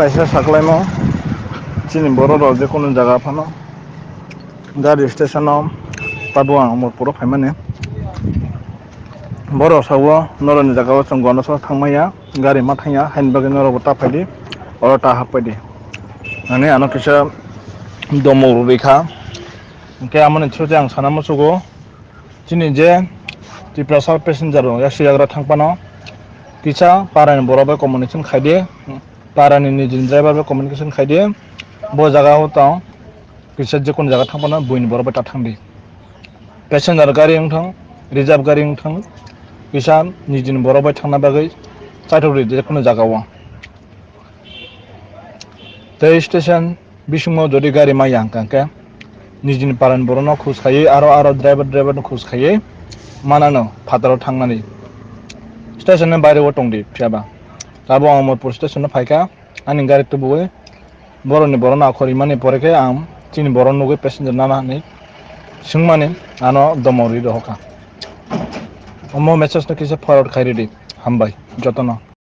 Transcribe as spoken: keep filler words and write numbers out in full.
Kaisa saklaimo chini borok rok je kunu jaga phano gari station o tabuk ang Amarpur o phaimani. Borok sago norokni jaga o chwng Gondasora thangmaya, gari ma thangya, haini bagwi norok bo ta phaidi, oro ta happaidi. Ani ano kisa domok rwrwi kha. Hwnkhe amoni through tei ang sana muchugo, chini je Tiprasa passenger rok yaksi yagra thang phano kisa parani borok bai communication khaidi, parani nijini driver bai communication khaidi, bo jaga o tong kisa je kono jaga thang phano buini borok bai ta thangdi. Passenger gari wng thang, reserve gari wng thang, kisa nijini borok bai thangna bagwi chaithokdi je kono jaga o. Tei station bisingo jodi gari maya hwnkha hwnkhe nijini parani borokno khus khaiwi aro aro driver driver no khus khaiwi manano phataro thangnani. Station ni baire o tongdi phiyaba. Tabuk ang Amarpur station no phaikha, ani gari tubuwi borokni borokno akhor rimani pore khe ang chini borok nugwi passenger nana hinwi swngmani ano domok rwi rohorkha. Omo message no kisa forward khai ridi. Hambai jotono.